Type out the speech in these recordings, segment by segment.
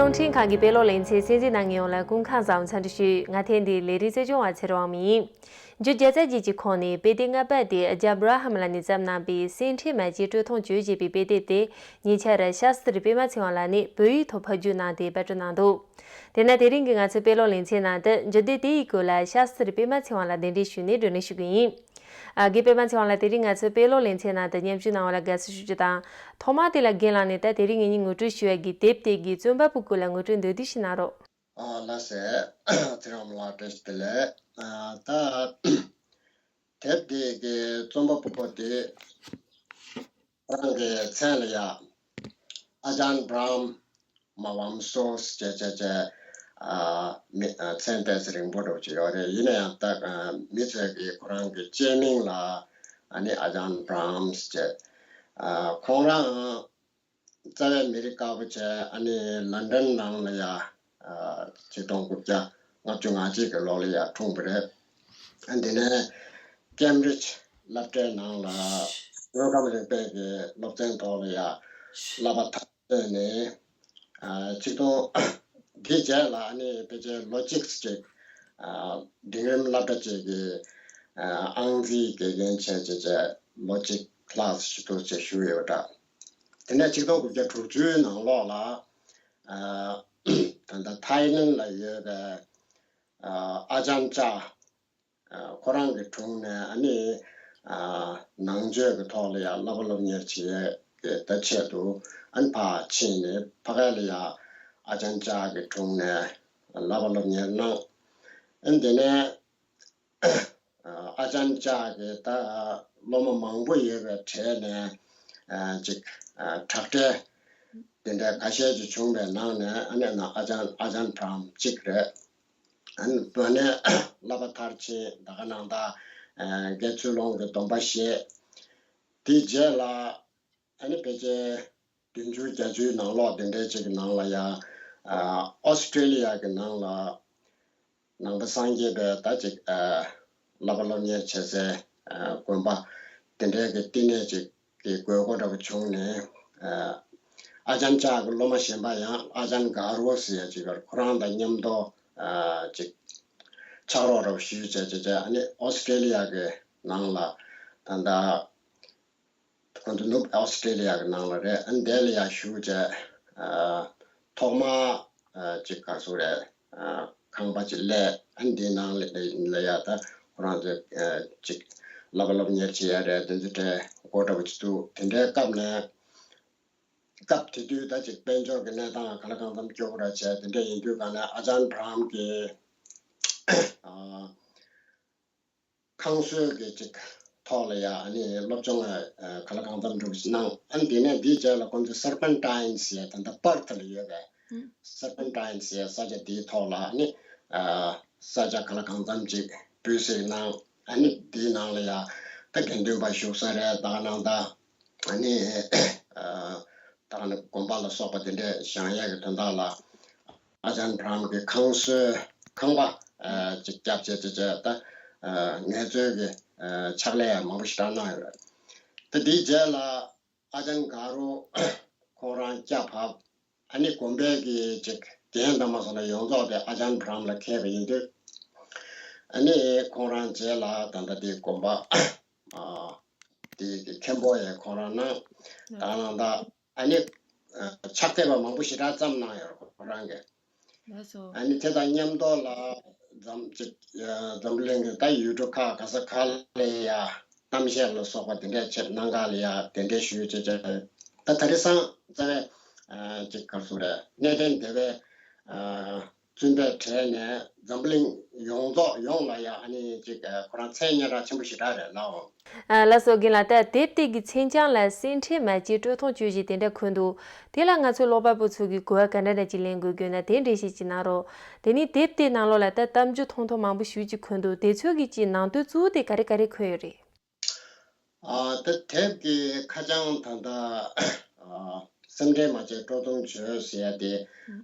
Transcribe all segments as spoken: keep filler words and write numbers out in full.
རླུང་འཕྲིན་ཁང་གི་དཔེ་ཀློག་ལེ་ཚན་གསན་གཟིགས་གནང་མཁན་ཡོངས་ལ་སྐུ་ཁམས་བཟང་འཚམས་འདྲི་ཞུ། ང་ཐེངས་འདིའི་ལས་རིམ་གཙོ་སྐྱོང་བ་ཚེ་རིང་དབང་མོ་ཡིན། འབྱོར་བརྒྱ་རྩ་བརྒྱད་ཀྱི་ཁོངས་ནས་དཔེ་དེབ་ལྔ་པ་དེ་ཨ་ཇ་བྷ་ར་ཧམ་ལགས་ནས་བརྩམས་གནང་པའི་སེམས་ཁྲལ་མ་བྱེད་དཀྲོལ་ཐོངས་བྱོས་ཞེས་པའི་དཔེ་དེབ་དེ་ཉེ་ཆར་ཤཱསྟྲི་པདྨ་ཚེ་དབང་ལགས་ནས་བོད་ཡིག་ཐོག་ཕབ་བསྒྱུར་གནང་སྟེ་པར་སྐྲུན་གནང་འདུག་དེས་ན་དེ་རིང་གི་ང་ཚོའི་དཔེ་ཀློག་ལེ་ཚན་ནང་དུ་འབྱོར་ལྡན་དེ་ཡི་སྐོར་ལ་ཤཱསྟྲི་པདྨ་ཚེ་དབང་ལགས་གདན་འདྲེན་ཞུས་ནས་བགྲོ་གླེང་ཞུ་གི་ཡིན། ཨ་རྒན་པདྨ་ཚེ་དབང་ལགས་དེ་རིང་ང་ཚོའི་དཔེ་ཀློག་ལེ་ཚན་ནང་དུ་མཉམ་ཞུགས་གནང་བ་ལ་དགའ་བསུ་ཞུ་རྒྱུ་དང་། ཐོག་མར་དེ་ལ་རྒན་ལགས་ནས་ད་དེ་རིང་ངེད་གཉིས་ངོ་སྤྲོད་ཞུ་ཡ་གི་དེབ་དེ་གི་རྩོམ་པ་པོའི་སྐོར་ལ་ངོ་སྤྲོད་མདོར་བསྡུས་ཤིག་གནང་རོགས། ཨ་ལགས་སེ། ཚེ་རིང་ལགས་བཀྲ་ཤིས་བདེ་ལེགས། ཨ་ད་དེབ་དེ་གི་རྩོམ་པ་པོ་དེ་རང་གི་མཚན་ལ་ཡ་ཨ་ཅཱརྱ་བྷ་རམ་མ་ཝམ་སོ་ཟེར་བྱས་བྱས་བྱས། ཨ་མི་ཨ་མཚན་ཏོག་ཙམ་རིང་པོ་འདྲ་བོ་ཅིག་ཡོད་རེད། ཡིན་ན་ཡང་ད་ཨ་མི་ཚོས་ཀྱིས་ཁོ་རང་གི་སྤྱི་མིང་ལ་ཨ་ནི་ཨ་ཅཱརྱ་བྷ་རམ་ཟེར་བྱས། ཨ་ཁོང་རང་རྩ་བའི་མི་རིགས་དཀར་པོ་བྱས། ཨ་ནི་ལན་ཌན་ནང་ལ་ཡ་ཨ་ཆིག་སྟོང་དགུ་བརྒྱ་ལྔ་བཅུ་ང་གཅིག་གི་ལོ་ལ་ཡ་འཁྲུངས་པ་རེད། ཨ་འདི་ནས་ཀེམ་བྷྲིཇ་སློབ་གྲྭའི་ནང་ལ་དངོས་ཁམས་རིག་པའི་གི་སློབ་ཚན་ཐོག་ལ་ཡ་བསླབ་པ་མཐར་སོན་ནས། ཨ་ཆིག་སྟོང་དེའི་རྗེས་ལ་ཨ་ནི་ཕལ་ཆེར་ལོ་གཅིག་ཅིག་ཨ་འབྲིང་རིམ་སློབ་གྲྭ་ཅིག་གི་ཨ་ཨང་རྩིས་དགེ་རྒན་བྱས་བྱས་བྱས་ལོ་གཅིག་ལྷག་ཞིག་ཏུ་བྱས་བཞུགས་ཡོད་པ་འདྲ། དེ་ནས་ཆིག་སྟོང་དགུ་བརྒྱ་དྲུག་ཅུའི་ནང་ལོགས་ལ་ཨ་ད་ལྟ་ཐའི་ལེན་ལ་ཡོད་པའི་ཨ་ཨ་ཅཱརྱ་ཨ་ཁོ་རང་གི་དྲུང་ནས་ཨ་ནི་ཨ་ནང་ཆོས་ཀྱི་ཐོག་ལ་ཡང་བསླབ་པ་སློབ་གཉེར་བྱེད་ཡས་ཀྱི་ད་ཆེད་དུ་ཨ་ནི་ཕར་ཕྱིན་ནས་ཕ་གི་ལ་ཡང་ཨ་ཅཱརྱ་གི་དྲུང་ནས་བསླབ་པ་སློབ་གཉེར་གནང་། ཨ་ནི་དེ་ནས་ཨ་ཨ་ཅཱརྱ་གི་ད་སློབ་མ་མང་པོ་ཡོད་པའི་གྲས་ནས་ཨ་ཅིག་ཨ་དྲག་གྲས་དེ་འདྲ་ཁ་ཤས་ཅིག་བྱུང་བའི་ནང་ནས་ཨ་ནི་ན་ཨ་ཅཱརྱ་ཨ་ཅཱརྱ་བྷ་རམ་གཅིག་རེད། ཨ་ནི་བོད་ནས་བསླབ་པ་མཐར་ཕྱིན། ད་ག་ནང་ད་ཨ་དགེ་ཚུལ་སློང་གི་སྡོམ་པ་བཞེས། དེའི་རྗེས་ལ་ཨ་ནི་ཕལ་ཆེར་བདུན་ཅུ་བརྒྱད་ཅུའི་ནང་ལོགས་དེ་འདྲའི་ཅིག་གི་ནང་ལ་ཡང་ཨ་ཨོ་སི་ཀྲེ་ལི་ཡ་གི་ནང་ལ་ནང་པ་སངས་རྒྱས་པའི་ད་ཅིག་ཨ་བསླབ་པ་སློབ་གཉེར་བྱེད་སའི་ཨ་དགོན་པ་དེ་འདྲའི་གི་བསྟི་གནས་ཅིག་གི་དགོས་མཁོ་འདྲ་པོ་བྱུང་ནས། ཨ་ཨ་ཅཱརྱ་གི་སློབ་མ་གཞན་པ་ཡང་ཨ་ཅཱརྱ་ག་རུ་ཟེར་ཡ་ཅིག་ཡོད་རེད། ཁོ་རང་དང་མཉམ་དུ་ཨ་ཅིག་ཕྱག་རོགས་འདྲ་པོ་ཞུས་བྱས་བྱས་བྱས། ཨ་ནི་ཨོ་སི་ཀྲེ་ལི་ཡ་གི་ནང་ལ་ད་ལྟ་ཁོང་ཚོ་ནུབ་ཨོ་སི་ཀྲེ་ལི་ཡ་གི་ནང་ལ་རེད། ཨ་ནི་དེ་ལ་ཡ་བཞུགས་བྱས་ཨ་ཐོག་མ་ཨ་ཅིག་ག་ཚོད་རེད། ཨ་ཁང་པ་ཅིག་གླས། ཨ་ནི་དེའི་ནང་ལ་ལ་ཡ་ད་ཁོ་རང་ཚོས་ཨ་ཅིག་བསླབ་པ་སློབ་གཉེར་བྱེད་ཡ་རེད། དེ་ཚོ་གྲས་སྒོ་འདྲ་པོ་ཅིག་བཙུགས། དེ་འདྲའི་སྐབས་ནས་སྐབས་དེ་དུས་ད་ཅིག་དཔལ་འབྱོར་གྱི་གནས་སྟངས་གང་ལ་གང་འཚམ་སྐྱོ་པོ་འདྲ་བྱས། དེ་འདྲ་ཡིན་དུས་གང་ནས་ཨ་ཅཱརྱ་བྷ་རམ་གྱི་ཨ་ཁང་གསོའི་གི་ཅིག་ཐོག་ལ་ཡ་ཨ་ནི་སློབ་སྦྱོང་ཨ་གང་ལ་གང་འཚམ་འགྲུབ་གནང་། ཨ་ནི་དེ་ནས་དེའི་རྗེས་ལ་ཁོང་ཚོས་སར་པན་ཊའིན་ཟེར་ཡ་ད་ལྟ་པར་ཐི་ལ་ཡོད་པའི་ཨུ་སར་པན་ཊའིན་ཟེར་ཡ་ས་ཆ་དེའི་ཐོག་ལ་ཨ་ནི་ཨ་ས་ཆ་གང་ལ་གང་འཚམ་ཅིག་སྤུས་གཟིགས་གནང་། ཨ་ནི་དེའི་ནང་ལ་ཡ་ད་དགེ་འདུན་པ་བཞུགས་ས་རེད། ད་ག་ནང་ད་ཨ་ནི་ཨ་ད་ག་ནང་དགོན་པ་ལ་སོགས་པ་དེ་འདྲས་བཞེངས་ཡས་ཀྱི་དོན་དག་ལ་ཨ་ཅཱརྱ་བྷ་རམ་གྱི་ཁང་གསོའི་ཁང་པ་ཨ་ཅིག་བརྒྱབ་བྱས་བྱས་བྱས། ད་ཨ་ངལ་རྩོལ་གྱི་ཨ་ཕྱག་ལས་མང་པོ་ཞེ་དྲག་གནང་ཡོད་རེད། ད་དེའི་རྗེས་ལ་ཨ་ཅཱརྱ་ག་རུ་ཁོང་རང་སྐྱ་བབས། ཨ་ནི་དགོན་པའི་གི་ཅིག་རྒན་དང་མ་སོང་ན་ཡོངས་རྫོགས་དེ་ཨ་ཅཱརྱ་བྷ་རམ་ལ་མཁས་པ་ཡིན་དུས། ཨ་ནི་ཁོང་རང་རྗེས་ལ་ད་ལྟ་དེ་དགོན་པ་ཨ་དེ་གི་མཁན་པོ་ཡང་ཁོང་རང་གནང་། ད་ག་ནང་ད་ཨ་ནི་ཨ་ཕྱག་དེབ་མང་པོ་ཞེ་དྲག་བརྩམས་གནང་ཡོད་རེད་ཁོ་རང་གིས། ལགས་སོ། ཨ་ནི་དེ་དང་མཉམ་དུ་ལ་འཛམ་ཅིག་ཨ་འཛམ་གླིང་གི་ད་ཡུལ་གྲུ་ཁག་ག་ས་ག་ལ་ཡ་གཏམ་བཤད་ལ་སོགས་པ་དེ་འདྲས་བྱེད་གནང་ག་ལ་ཡ་དེ་འདྲས་ཞུས་བྱས་བྱས། ད་ད་རེས་སང་རྩ་བའི་ཨ་ཅིག་ག་རེ་ཟེར་དགོས་རེད། གནས་བརྟན་སྡེ་བའི་ཨ་བཙུན་པའི་གྲས་ནས་འཛམ་གླིང་ཡོངས་རྫོགས་ཡོངས་ལ་ཡ་ཨ་ནི་ཅིག་ཨ་ཁོ་རང་མཚན་སྙན་གྲགས་ཆེན་པོ་ཞེ་དྲག་རེད་ལགས། ཨ་ལགས་སོ། རྒན་ལགས། ད་དེབ་དེ་གི་མཚན་བྱང་ལ་སེམས་ཁྲལ་མ་བྱེད་དཀྲོལ་ཐོངས་བྱོས་ཞེས་དེ་འདྲ་འཁོད་འདུག་དེ་ལ་ང་ཚོའི་ཀློག་པ་པོ་ཚོ་གིས་གོ་བ་ག་འདྲ་འདྲ་ཅིག་ལེན་དགོས་དགོས་ན་དེ་འགྲེལ་བཤད་ཅིག་གནང་རོགས། དེ་ནས་དེབ་དེའི་ནང་ལོགས་ལ་ད་གཏམ་རྒྱུད་ཐུང་ཐུང་མང་པོ་ཞེ་ཅིག་འཁོད་འདུག་དེ་ཚོ་གི་ཅིག་ནང་དོན་གཙོ་བོ་དེ་ག་རེ་ག་རེ་འཁོད་ཡོད་རེད། ཨ་ད་དེབ་ཀྱི་ཁ་བྱང་ད་ལྟ་ཨ་སེམས་ཁྲལ་མ་བྱེད་དཀྲོལ་ཐོངས་བྱོས་ཟེར་ཡ་དེ།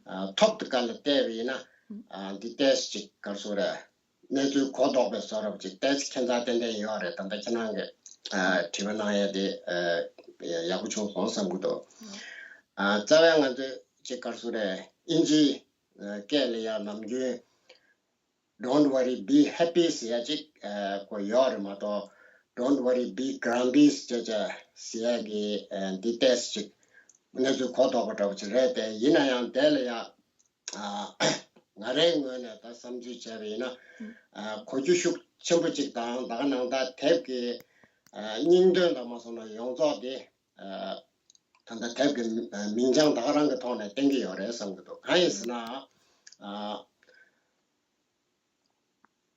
ཨ་ཐོབ་དེ་ག་ལ་བལྟས་པ་ཡིན་ན། ཨ་འདི་ཏོག་ཙམ་ཅིག་ག་རེ་ཟེར་དགོས་རེད། གནས་ཚུལ་གོ་ལྡོག་པའི་བཟོ་འདྲ་པོ་ཅིག་ཏོག་ཙམ་ཁྱད་མཚར་ཏན་ཏན་ཡོད་རེད། ད་ལྟ་ཁྱེད་རང་གིས་ཨ་དྲི་བ་གནང་ཡ་དེ་ཨ་ཡག་པོ་བྱུང་སོང་བསམ་གྱི་འདུག་ཨ་རྩ་བའི་ང་ཚོས་ཅིག་ག་རེ་ཟེར་དགོས་རེད། ཨིན་ཇིའི་སྐད་ལ་ཡང་ནམ་རྒྱུན་Don't worry, be happy ཟེར་ཡ་ཅིག་ཨ་གོ་ཡོད་རེད་མ་གཏོགས། Don't worry, be grumpy ཟེར་ཡ་ཟེར་ཡ་གི་ཨ་འདི་ཏོག་ཙམ་ཅིག་གནས་ཚུལ་གོ་ལྡོག་པ་འདྲ་པོ་ཅིག་རེད་དེ། ཡིན་ན་ཡང་དེ་ལ་ཡང་ཨ་ང་རའི་ངོས་ནས་ད་བསམ་ཚུལ་བྱས་པ་ཡིན་ན། ཨ་གོ་རྒྱུ་ཤུགས་ཆེན་པོ་ཅིག་དང་། ད་ག་ནང་ད་དེབ་ཀྱི་ཨ་སྙིང་དོན་དང་མ་སོང་ན་ཡོངས་རྫོགས་དེ་ཨ་ད་ལྟ་དེབ་ཀྱི་མིང་བྱང་ད་ག་རང་གི་ཐོག་ནས་བསྟན་གྱི་ཡོད་རེད་བསམ་གྱི་འདུག། གང་ཡིན་ཟེར་ན། ཨ་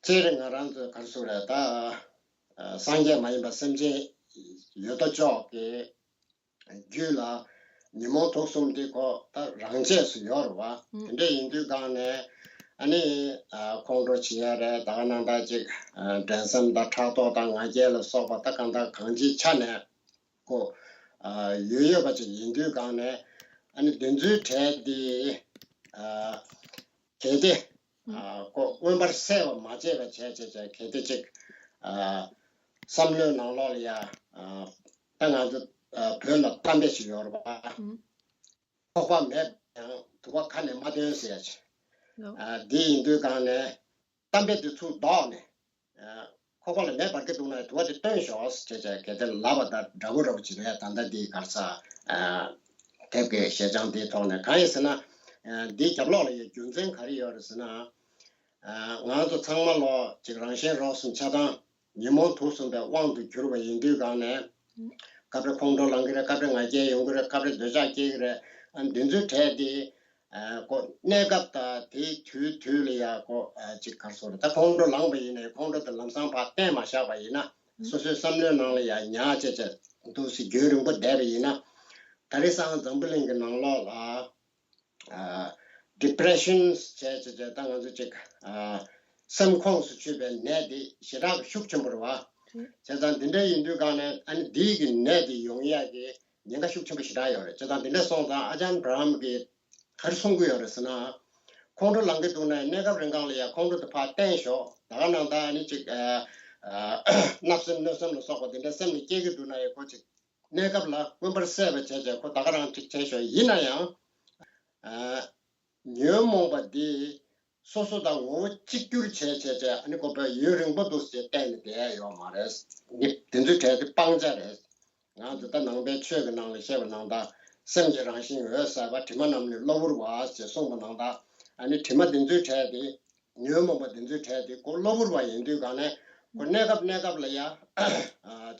སྤྱིར་ང་རང་ཚོའི་ག་རེ་ཟེར་དགོས་རེད། ད་ཨ་སངས་རྒྱས་མ་ཡིན་པ་སེམས་ཅན་ཡོད་དོ་ཅོག་གི་རྒྱུད་ལ་ཉོན་མོངས་དུག་གསུམ་འདི་ཁོ་ད་རང་ཆས་སུ་ཡོད་རེད་བ། དེ་འདྲ་ཡིན་དུས་སྒང་ནས་ཨ་ནི་ཨ་ཁོང་ཁྲོ་བྱེད་ཡ་རེད། ད་ག་ནང་ད་ཅིག་ཨ་འགྲན་སེམས་དང་ཕྲག་དོག་དང་ང་རྒྱལ་ལ་སོགས་པ་ད་གང་ལྟར་གང་ཅིའི་ཆ་ནས་ཁོ་ཨ་ཡོད་ཡོད་པ་ཅིག་ཡིན་དུས་སྒང་ནས། ཨ་ནི་འདི་ཚོའི་གྲས་འདི་ཨ་གལ་ཏེ་ཨ་ཁོ་མངོན་པར་གསལ་བ་མ་བྱས་པ་བྱས་བྱས་བྱས། གལ་ཏེ་ཅིག་ཨ་བསམ་བློའི་ནང་ལོགས་ལ་ཡ་ཨ་ད་ང་ཚོ་ཨ་བོད་ལ་གཏམ་དཔེ་ཞིག་ཡོད་རེད་པ། ཁོག་པ་མེད་ཡང་དུ་བ་ཁ་ནས་མ་བཏོན་ཟེར་ཡ་ཅིག། ཨ་འདི་ཡིན་དུས་སྒང་ནས་གཏམ་དཔེ་འདི་ཚུར་ལྡོག་ནས། ཨ་ཁོག་པ་ལ་མེ་འབར་གྱི་འདུག་ན་དུ་བ་དེ་བཏོན་ཤོག་ཟེར་བྱས་བྱས། གལ་ཏེ་ལབ་པ་དང་འདྲ་པོ་འདྲ་པོ་ཅིག་རེད། ད་ལྟ་འདི་ག་རེ་ཟ། ཨ་དེབ་ཀྱི་ཞལ་བྱང་འདིའི་ཐོག་ནས། གང་ཡིན་ཟེར་ན། ཨ་འདིའི་རྒྱབ་ལོགས་ལ་ཡ་རྒྱུ་མཚན་ག་རེ་ཡོད་རེད་ཟེར་ན། ཨ་ང་ཚོ་ཚང་མ་ལོ་ཅིག་རང་གཞན་རོགས་གསུམ་ཆ་ཚང་ཉོན་མོངས་དུག་གསུམ་པའི་དབང་དུ་གྱུར་པ་ཡིན་དུས་སྒང་ནས། སྐབས་རེ་ཁོང་ཁྲོ་ལངས་ཀྱི་རེད། སྐབས་རེ་ང་རྒྱལ་ཡོང་གི་རེད། སྐབས་རེ་འདོད་ཆགས་སྐྱེ་གི་རེད། ཨ་འདི་ཚོའི་གྲས་དེ་ཨ་ཁོ་གནས་སྐབས་དང་དེའི་དུས་དུས་ལ་ཡ་ཁོ་ཨ་ཅིག་ག་རེ་ཟེར་དགོས་རེད། ད་ཁོང་ཁྲོ་ལངས་པ་ཡིན་ནའི་ཁོང་ཁྲོ་དེ་ལམ་སང་ཕར་བསྟན་མ་བཞག་པ་ཡིན་ན། སོ་སོའི་བསམ་བློའི་ནང་ལ་ཡ་ཉར་བྱས་བྱས་འདུག་སེ་རྒྱུན་རིང་པོ་བསྡད་པ་ཡིན་ན། ད་རེས་སང་འཛམ་བུ་གླིང་གི་ནང་ལོགས་ལ་ཨ་depression བྱས་བྱས་བྱས། ད་ང་ཚོ་ཅིག་ཨ་སེམས་ཁོངས་སུ་ཆུད་པའི་ནད་དེ་ཞེ་དྲག་གི་ཤུགས་ཆེན་པོ་རེད་བ། བྱས་ཙང་འདི་འདྲ་ཡིན་དུས་སྒང་ནས་ཨ་ནི་འདི་གི་ནད་དེ་ཡོང་ཡག་གི་ཉེན་ཁ་ཤུགས་ཆེན་པོ་ཞེ་དྲག་ཡོད་རེད། བྱས་ཙང་འདི་འདྲ་སོང་ཙང་ཨ་ཅཱན་བྷ་རམ་གིས་ག་རེ་གསུང་གི་ཡོད་རེད་ཟེར་ན། ཁོང་ཁྲོ་ལངས་ཀྱི་འདུག་ན་གནས་སྐབས་རིང་གང་ལ་ཡ་ཁོང་ཁྲོ་དེ་ཕར་བསྟན་ཤོག། ད་ག་ནང་ད་ཨ་ནི་ཅིག་ཨ་ཨ་བརྣབ་སེམས་གནོད་སེམས་ལ་སོགས་པ་འདི་འདྲ་སེམས་ལ་སྐྱེ་གི་འདུག་ན་ཡ་ཁོ་ཅིག་གནས་སྐབས་ལ་མངོན་པར་གསལ་བ་བྱས་བྱས་ཁོ་ད་ག་རང་ཅིག་བྱས་ཤོག། ཡིན་ན་ཡང་ཨ་ཉོན་མོངས་པ་འདི་སོ་སོ་དང་ངོ་བོ་གཅིག་གྱུར་བྱས་བྱས་བྱས། ཨ་ནི་ཁོ་པའི་ཡུན་རིང་པོ་འདུག་ཟེར་བསྟན་ནས་བསྡད་ཡ་ཡོད་མ་རེད། འདི་འདི་ཚོའི་གྲས་དེ་སྤང་བྱ་རེད། ང་ཚོ་ད་ནང་པའི་ཆོས་ཀྱི་ནང་ལ་བཤད་པ་ནང་ལྟར། སེམས་ཀྱི་རང་བཞིན་འོད་གསལ་བ། དྲི་མ་རྣམས་ནི་གློ་བུར་བ་ཞེས་གསུངས་པ་ནང་ལྟར། ཨ་ནི་དྲི་མ་འདི་ཚོའི་གྲས་དེ། ཉོན་མོངས་པ་འདི་ཚོའི་གྲས་དེ་ཁོ་གློ་བུར་བ་ཡིན་དུས་སྒང་ནས་ཁོ་གནས་སྐབས་གནས་སྐབས་ལ་ཡ་ཨ་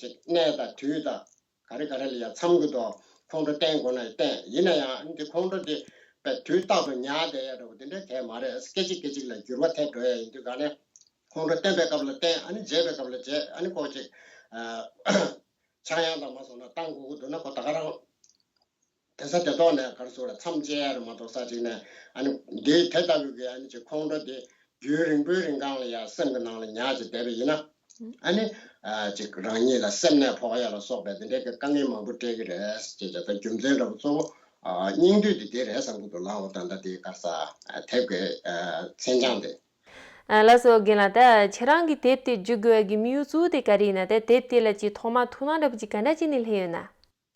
ཅིག་གནས་དང་དུས་དང་ག་རེ་ག་རེ་ལ་ཡ་འཚམ་གྱི་འདུག། ཁོང་ཁྲོ་བསྟན་དགོས་ན་ཡ་བསྟན། ཡིན་ན་ཡང་འདི་ཁོང་ཁྲོ་འདི་དཔེ་དུས་རྟག་ཏུ་ཉར་བསྡད་ཡ་འདྲ་པོ་འདི་འདྲ་གང་ཡང་མ་རེད། སྐད་ཅིག་སྐད་ཅིག་ལ་འགྱུར་བ་ཐེབས་འགྲོ་ཡ་ཡིན་དུས་སྒང་ནས། ཁོང་ཁྲོ་བསྟན་པའི་སྐབས་ལ་བསྟན། ཨ་ནི་བརྗེད་པའི་སྐབས་ལ་བརྗེད། ཨ་ནི་ཁོ་ཅིག་ཨ་ཆག་ཡང་དང་མ་སོང་ན་བཏང་དགོས་ཀྱི་འདུག་ན། ཁོ་ད་ག་རང་དེ་ས་དེ་ཐོག་ནས་ག་རེ་ཟེར་དགོས་རེད། མཚམས་བཅད་ཡ་རེད་མ་གཏོགས་ས་ཅིག་ནས། ཨ་ནི་འདི་དེ་ལྟ་བུ་གི་ཨ་ནི་ཅིག་ཁོང་ཁྲོ་དེ་རྒྱུན་རིང་པོའི་རིང་གང་ལ་ཡ་སེམས་ཀྱི་ནང་ལ་ཉར་བྱས་བསྡད་པ་ཡིན་ན། ཨ་ནི་ཨ་ཅིག་རང་ཉིད་ལ་སེམས་ནད་ཕོག་ཡ་ལ་སོགས་པའི་དེ་འདྲའི་གི་དཀའ་ངལ་མང་པོ་འཕྲད་ཀྱི་རེད་ཅེས་བྱས། ད་རྒྱུ་མཚན་འདྲ་པོ་གཙོ་བོ་ཨ་སྙིང་བསྡུས་དེ་དེ་རེད་བསམ་གྱི་འདུག་ལགས། འོ་ད་ལྟ་དེ་ག་རེ་ཟེར་དེབ་ཀྱི་ཨ་མཚན་བྱང་དེ། ཨ་ལགས་སོ། རྒན་ལགས། ད་ཁྱེད་རང་གིས་དེབ་དེ་བསྒྱུར་དགོས་ཡ་གི་དམིགས་ཡུལ་གཙོ་བོ་དེ་ག་རེ་ཡིན་ན། ད་དེབ་དེ་ལ་ཅིག་ཐོག་མར་ཐུགས་སྣང་འདྲ་པོ་ཅིག་ག་འདྲ་བྱས་ནས་སླེབས་ཡོད་ན།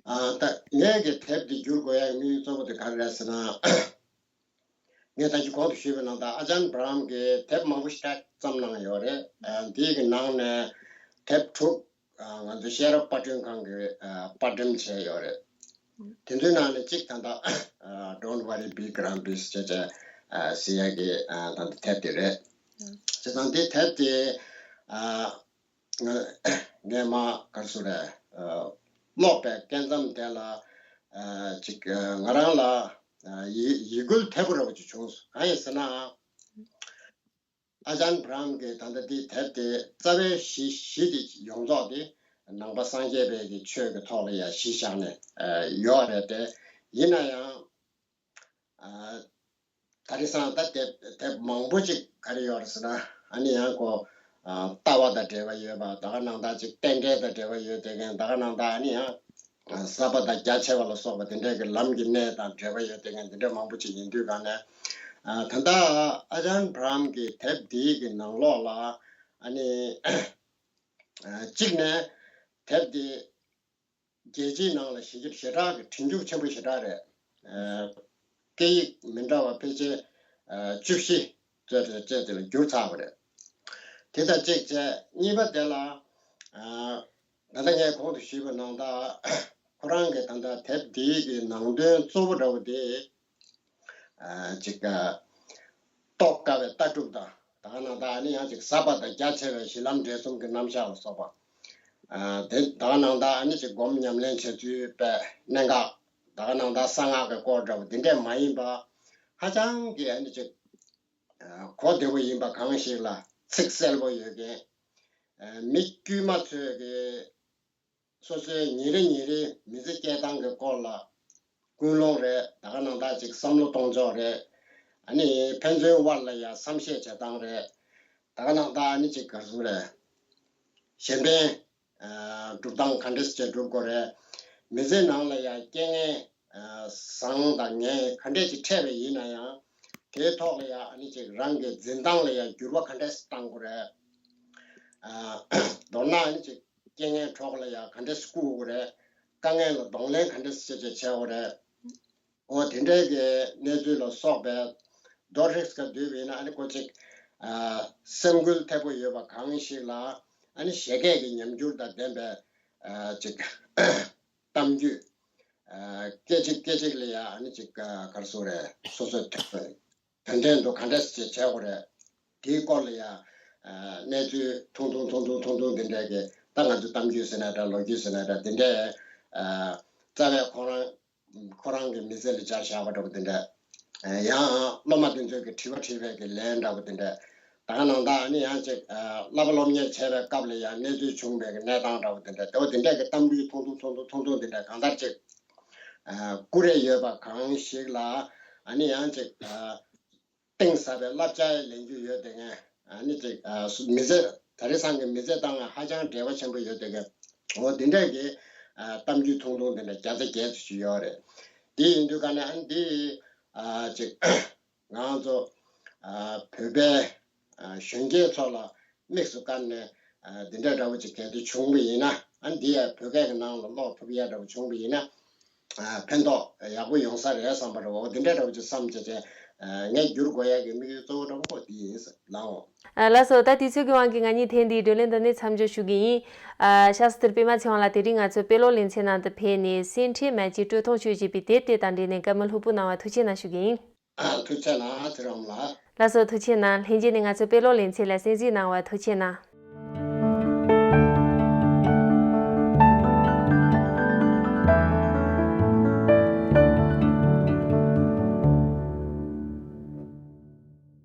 ཨ་ད་ངས་ཀྱི་དེབ་འདི་བསྒྱུར་དགོས་ཡ་གི་དམིགས་ཡུལ་གཙོ་བོ་དེ་ག་རེ་རེད་ཟེར་ན། ངས་ད་ཅི་གོང་དུ་ཞུས་པའི་ནང་ལྟར་ཨ་ཅཱན་བྷ་རམ་གྱིས་དེབ་མང་པོ་ཞིག་བརྩམས་གནང་ཡོད་རེད། ཨ་འདིའི་གི་ནང་ནས་དེབ་དྲུག་ཨ་ང་ཚོ་ཤེས་རབ་པར་སྐྲུན་ཁང་གིས་ཨ་པར་འགྲེམས་བྱས་ཡོད་རེད། དེ་ཚོའི་ནང་ནས་གཅིག་ད་ལྟ་ཨ་Don't worry, be grumpy ཟེར་བྱས་ཨ་ཟེར་ཡ་གི་ཨ་ད་ལྟ་དེབ་དེ་རེད། བྱས་ཙང་འདི་དེབ་དེ་ཨ་ང་ངས་མ་ག་རེ་ཟེར་དགོས་རེད། ཨ་ཀློག་པའི་སྐབས་མཚམས་དེ་ལ་ཨ་ཅིག་ཨ་ང་རང་ལ་ཨ་ཡིད་ཡིད་འགུལ་ཐེབས་པོ་འདྲ་པོ་ཅིག་བྱུང་སོང་། གང་ཡིན་ཟེར་ན། ཨ་ཅཱན་བྷ་རམ་གྱིས་ད་ལྟ་འདིའི་དེབ་དེ་རྩ་བའི་གཞི་གཞི་དེ་ཡོངས་རྫོགས་དེ་ནང་པ་སངས་རྒྱས་པའི་གི་ཆོས་ཀྱི་ཐོག་ལ་ཡ་གཞི་བཞག་ནས་ཨ་ཡོད་རེད་དེ། ཡིན་ན་ཡང་ཨ་ད་རེས་སང་ད་དེབ་དེབ་མང་པོ་ཅིག་ག་རེ་ཡོད་རེད་ཟེར་ན། ཨ་ནི་ཡང་ཁོ་ཨ་ལྟ་བ་དང་འབྲེལ་བ་ཡོད་པ། ད་ག་ནང་ད་ཅིག་རྟེན་འབྲེལ་དང་འབྲེལ་བ་ཡོད་བསྡད་མཁན། ད་ག་ནང་ད་ཨ་ནི་ཡང་ཨ་ཟབ་པ་དང་རྒྱ་ཆེ་བ་ལ་སོགས་པ་དེ་འདྲའི་གི་ལམ་གྱི་གནས་དང་འབྲེལ་བ་ཡོད་བསྡད་མཁན་དེ་འདྲ་མང་པོ་ཅིག་ཡིན་དུས་སྒང་ནས། ཨ་ད་ལྟ་ཨ་ཅཱན་བྷ་རམ་གྱི་དེབ་འདིའི་གི་ནང་ལོགས་ལ་ཨ་ནི་ཨ་གཅིག་ནས་དེབ་འདི་རྒྱལ་སྤྱིའི་ནང་ལ་ཞེ་ཆེ་ཞེ་དྲག་གི་སྒྲིག་འཇུག་ཆེན་པོ་ཞེ་དྲག་རེད། ཨ་ སྐད་ཡིག་མི་འདྲ་བ་ཕལ་ཆེར་བཅུ་བཞི་ཙམ་རེ་བཅས་དེ་ལ་བསྒྱུར་ཚར་བ་རེད། དེ་དང་གཅིག་བྱས། གཉིས་པ་དེ་ལ་ད་ལྟ་ངས་གོང་དུ་ཞུས་པ་ནང་ལྟར་ཁོ་རང་གི་ད་ལྟ་དེབ་འདིའི་གི་ནང་དོན་གཙོ་བོ་འདྲ་བོ་དེ། ཅིག་རྟོགས་དཀའ་བའི་ལྟ་གྲུབ་དང་། ད་ག་ནང་ལྟར་ཨ་ནི་ཡང་ཅིག་ཟབ་པ་དང་རྒྱ་ཆེ་བའི་གཞི་ལམ་འབྲས་གསུམ་གྱི་རྣམ་གཞག་ལ་སོགས་པ། དེ་ད་ག་ནང་ལྟར་ཨ་ནི་ཅིག་སྒོམ་ཉམས་ལེན་བྱེད་ཚུལ་པའི་གནད་འགག་ད་ག་ནང་ལྟར་གསང་སྔགས་ཀྱི་སྐོར་འདྲ་བོ་འདི་འདྲས་མ་ཡིན་པ། ཧ་ཅང་གི་ཨ་ནི་ཅིག་གོ་བདེ་བོ་ཡིན་པ་གང་ཞིག་ལ་ཚིག་གསལ་པོ་ཡོད་མཁན། མི་དཀྱུས་མ་ཚོས་ཀྱི་སོ་སོའི་ཉིན་རེ་ཉིན་རེའི་མི་ཚེ་སྐྱེལ་སྟངས་ཀྱི་སྐོར་ལ་ཀུན་སློང་རེད། ད་ག་ནང་ལྟར་ཅིག་བསམ་བློ་གཏོང་ཕྱོགས་རེད། ཨ་ནི་ཕན་ཚུན་དབར་ལ་ཡང་བསམ་ཤེས་བྱེད་སྟངས་རེད། ད་ག་ནང་ལྟར་ཨ་ནི་ཅིག་ག་རེ་ཟེར་དགོས་རེད། གཞན་ཕན་སྒྲུབ་སྟངས་ག་འདྲས་ཅིག་སྒྲུབ་དགོས་རེད། མི་ཚེ་ནང་ལ་ཡང་རྐྱེན་ངན་བཟང་དང་ངན་ག་འདྲས་ཅིག་འཕྲད་པ་ཡིན་ན་ཡང་། དེའི་ཐོག་ལ་ཡང་ཨ་ནི་ཅིག་རང་གི་འཛིན་སྟངས་ལ་ཡང་འགྱུར་བ་ག་འདྲས་བཏང་དགོས་རེད། མདོར་ན་ཨ་ནི་ཅིག་རྐྱེན་ངན་གྲོགས་ལ་ཡང་ག་འདྲས་བཀུར་དགོས་རེད། དཀའ་ངལ་ལ་གདོང་ལེན་ག་འདྲས་བྱེད་བྱེད་བྱེད་དགོས་རེད། འོ་དེ་འདྲའི་གི་གནས་ཚུལ་ལ་སོགས་པའི་མདོར་ཧྲིག་ག་བསྡུས་པ་ཡིན་ན། ཨ་ནི་ཁོ་ཅིག་སེམས་འགུལ་ཐེབས་པོ་ཡོད་པ་གང་ཞིག་ལ་ཨ་ནི་བཞད་གད་ཀྱི་ཉམས་འགྱུར་དང་ལྡན་པའི་ཅིག་གཏམ་རྒྱུད། སྐད་ཅིག་སྐད་ཅིག་ལ་ཡང་ཨ་ནི་ཅིག་ག་རེ་ཟེར་དགོས་རེད། སོ་སོའི་དོན་དོན་དུ་ག་འདྲས་ཅིག་བྱེད་དགོས་རེད། དེའི་སྐོར་ལ་ཡང་གནས་ཚུལ་ཐུང་ཐུང་ཐུང་ཐུང་ཐུང་ཐུང་དེ་འདྲས་ཀྱི། ད་ང་ཚོ་གཏམ་རྒྱུད་ཟེར་ན་འདྲ། ལོ་རྒྱུས་ཟེར་ན་འདྲ། དེ་འདྲས་རྩ་བའི་ཁོ་རང་ཁོ་རང་གི་མི་ཚེ་ལ་སྦྱར་བཞག་པ་འདྲ་པོ་དེ་འདྲས། ཡང་སློབ་མ་དེ་ཚོས་ཀྱི་དྲི་བ་དྲིས་པའི་གི་ལན་འདྲ་པོ་དེ་འདྲས། ད་ག་ནང་ལྟར་ཨ་ནི་ཡང་ཅིག་བསླབ་པ་སློབ་གཉེར་བྱས་པའི་སྐབས་ལ་ཡང་གནས་ཚུལ་བྱུང་བའི་གི་གནས་སྟངས་འདྲ་པོ་དེ་འདྲས། དེ་འོ་དེ་འདྲས་ཀྱི་གཏམ་རྒྱུད་ཐུང་ཐུང་ཐུང་ཐུང་ཐུང་ཐུང་དེ་འདྲས་གང་ལྟར་ཅིག་ཀུ་རེ་ཡོད་པ་གང་ཞིག་ལ་ཨ་ནི་ཡང་ཅིག་གཏིང་ཟབ་པའི་བསླབ་བྱ་ལེན་རྒྱུ་ཡོད་དེ་ངས། ཨ་ནི་ཅིག་མི་ཚེ་ད་རེས་སང་གི་མི་ཚེ་དང་ཧ་ཅང་འབྲེལ་བ་ཆེན་པོ་ཡོད་དེ་ངས། འོ་འདི་འདྲས་ཀྱི་གཏམ་རྒྱུད་ཐུང་ཐུང་འདི་འདྲ་བརྒྱ་ཆ་བརྒྱད་ཙམ་ཞིག་ཡོད་རེད། འདི་ཡིན་དུས་ཀ་ནས་ཨ་ནི་འདི་ཅིག་ང་ཚོ་བོད་པའི་གཞོན་སྐྱེས་ཚོ་ལ་དམིགས་སུ་བཀར་ནས་འདི་འདྲ་འདྲ་བོ་ཅིག་གལ་ཏེ་བྱུང་བ་ཡིན་ན། ཨ་ནི་འདི་ཡང་བོད་སྐད་ཀྱི་ནང་ལ་ཀློག་ཐུབ་ཡ་འདྲ་བོ་བྱུང་བ་ཡིན་ན། ཕན་ཐོགས་ཡག་པོ་ཡོང་ས་རེད་བསམ་པ་རེད། འོ་དེ་འདྲ་འདྲ་བོ་ཅིག་བསམ་བྱས་བྱས། ངས་བསྒྱུར་དགོས་ཡག་གི་དམིགས་ཡུལ་གཙོ་བོ་འདྲ་བོ་ཁོ་དེ་ཡིན་ལགས། ཨ་ལགས་སོ། ད་དུས་ཚོད་ཀྱི་དབང་གིས་ང་གཉིས་ཐེངས་འདིའི་བགྲོ་གླེང་འདི་ནས་མཚམས་འཇོག་ཞུ་གི་ཡིན། ཨ་ཤག་སི་ཐུར་པད་མ་ཚེ་དབང་ལགས། དེ་རིང་ང་ཚོའི་དཔེ་ཀློག་ལེ་ཚན་ནང་དུ་ཕེབས་ནས་སེང་ཁྲི་མན་ཆད་དཀྲོལ་གཏོང་ཞུས་བྱས་པའི་དེབ་དེ་དང་འབྲེལ་ནས་བཀའ་མོལ་ལྷུག་པོ་གནང་བར་ཐུགས་རྗེ་གནང་ཞུ་གི་ཡིན། ཨ་ཐུགས་རྗེ་གནང་ཚེ་རིང་ལགས། ལགས་སོ། ཐུགས་རྗེ་གནང་། ལྷན་རྒྱས་ནས་ང་ཚོའི་དཔེ་ཀློག་ལེ་ཚན་ལ་གསན་གཟིགས་གནང་བར་ཐུགས་རྗེ་གནང་།